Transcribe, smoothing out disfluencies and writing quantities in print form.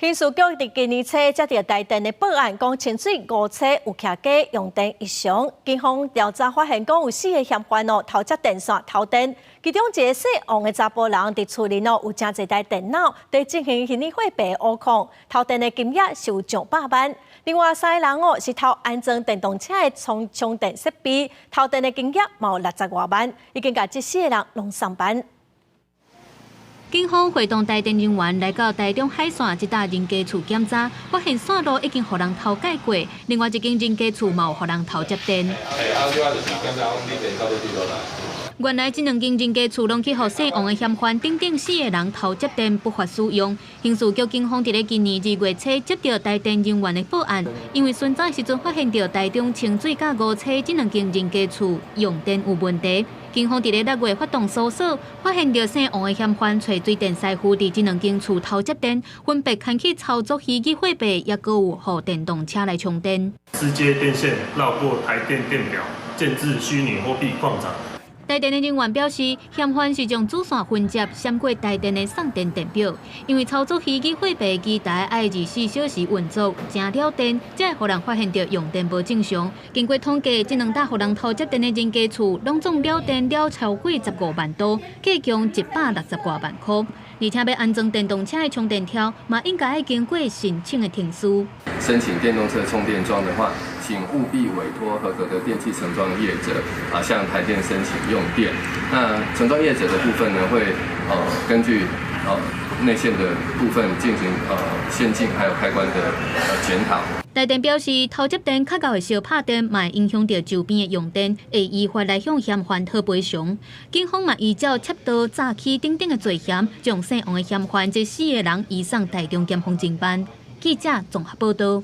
刑事局佇今年初接著台電的報案，講清水五車有徛家用電異常，警方調查發現，講有四个嫌犯哦偷接電線偷電，其中一个姓王的查埔人佇厝裡哦有誠濟台電腦佇進行虛擬貨幣挖礦，偷電的金額是有上百萬。另外三个人哦是偷安裝電動車的充充電設備，偷電的金額嘛有六十外萬，已經共這四个人攏送辦。警方會同台電人員來到台中海線這搭人家厝檢查，發現線路已經予人偷改過，另外一間人家厝嘛有予人偷接電。原來這兩間人家厝攏去予姓王的嫌犯等等四个人偷接電不法使用。刑事局警方佇咧今年二月初接著台電人員的報案，因為巡查時陣發現著台中清水佮五車這兩間人家厝用電有問題。警方佇咧六月發動搜索，發現著姓王的嫌犯揣水電師傅佇這兩間厝偷接電，分別牽去操作虛擬貨幣，抑閣有予電動車來充電。私接電線繞過台電電表，建置虛擬貨幣礦場。台電的人員表示，嫌犯是將主線分接閃過台電的送電電表，因為操作虛擬貨幣機台愛24小時運作，誠了電，才會予人發現著用電無正常。經過統計，這兩搭予人偷接電的人家厝，攏總了電了超過15萬度，計共160外萬箍。而且欲安裝電動車的充電柱，嘛應該愛經過申請的程序。申請電動車充電樁的話，請務必委託合格的電器承裝業者啊，向台電申請用電。那承裝業者的部分呢，會根據內線的部分進行線徑還有開關的檢討。台電表示，偷接電較會燒拍電，嘛會影響著周邊的用電，會依法來向嫌犯討賠償。警方嘛依照竊盜、詐欺等等的罪嫌，將姓王的嫌犯這四个人移送台中檢方偵辦。記者綜合報導。